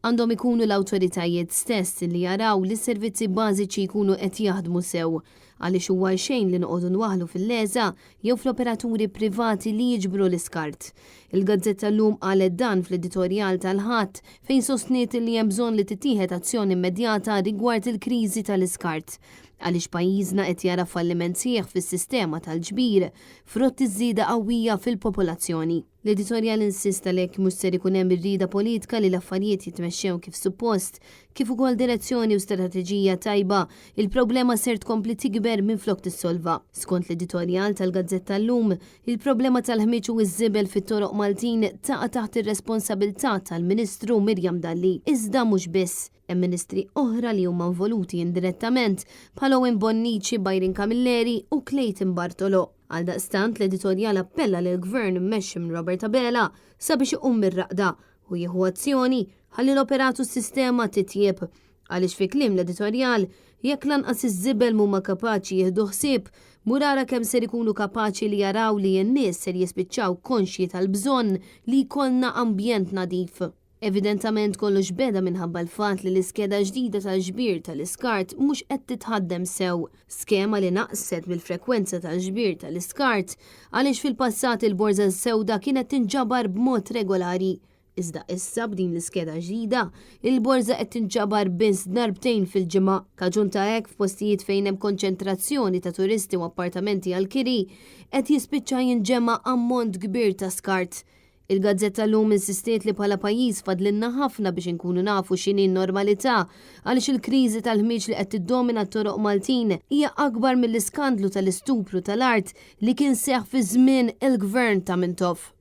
Għandhom ikunu l-awtoritajiet stess li jaraw li s-servizzi bażiċi jkunu qed jaħdmu sew, għaliex huwa għalxejn li noqogħdu nwaħħlu fil-LESA jew fl-operaturi privati li jiġbru l-iskart. Il-gazzetta Llum qalet dan fl-editorjal tal-Ħadd fejn sostniet li hemm bżonn li tittieħed azzjoni immedjata rigward il-kriżi tal-iskart għaliex pajjiżna qed jara falliment sħiħ fis-sistema tal-ġbir frott iż-żieda qawwija fil-popolazzjoni. L-editorjal insista li jekk mhux ser ikun hemm ir-rieda politika li l-affarijiet jitmexxew kif suppost, kif ukoll direzzjoni u strateġija tajba, il-problema ser tkompli tikber minflok tissolva. Skont l-editorjal tal-gazzetta Llum, il-problema tal-ħmieġ u ż-żibel fit-toroq Maltin taqa' taħt ir-responsabilità tal-Ministru Miriam Dalli. Iżda mhux biss. Hemm ministri oħra li huma involuti indirettament, bħal Owen Bonnici, Byron Camilleri u Clayton Bartolo. Għaldaqstant, l-editorjal appella lill-Gvern immexxi minn Robert Abela sabiex iqum mir-raqda u jieħu azzjoni ħalli l-operat u s-sistema titjieb. Għaliex fi kliem l-editorjal, jekk lanqas iż-żibel m'huma kapaċi jieħdu ħsieb, mur ara kemm ser ikunu kapaċi li jaraw li n-nies ser jispiċċaw konxji tal-bżonn li jkollna ambjent nadif. Evidentament kollox beda minħabba l-fatt li l-iskeda ġdida tal-ġbir tal-iskart mhux qed titħaddem sew, skema li naqset mill-frekwenza tal-ġbir tal-iskart għaliex fil-passat il-borża s-sewda kienet tinġabar b'mod regolari. Iżda issa b'din l-iskeda ġdida, il-borża qed tinġabar biss darbtejn fil-ġimgħa. Kaġun ta' hekk f'postijiet fejn hemm konċentrazzjoni ta' turisti u appartamenti għall-kiri, qed jispiċċa jinġema' ammont kbir ta' skart. Il-gazzetta Llum insistiet li bħala pajjiż fadlilna ħafna biex inkunu nafu x'inhi n-normalità għaliex il-kriżi tal-ħmieġ li qed tiddomina t-toroq Maltin hija akbar mill-iskandlu tal-istupru tal-art li kien seħħ fi żmien il-Gvern ta' Mintoff.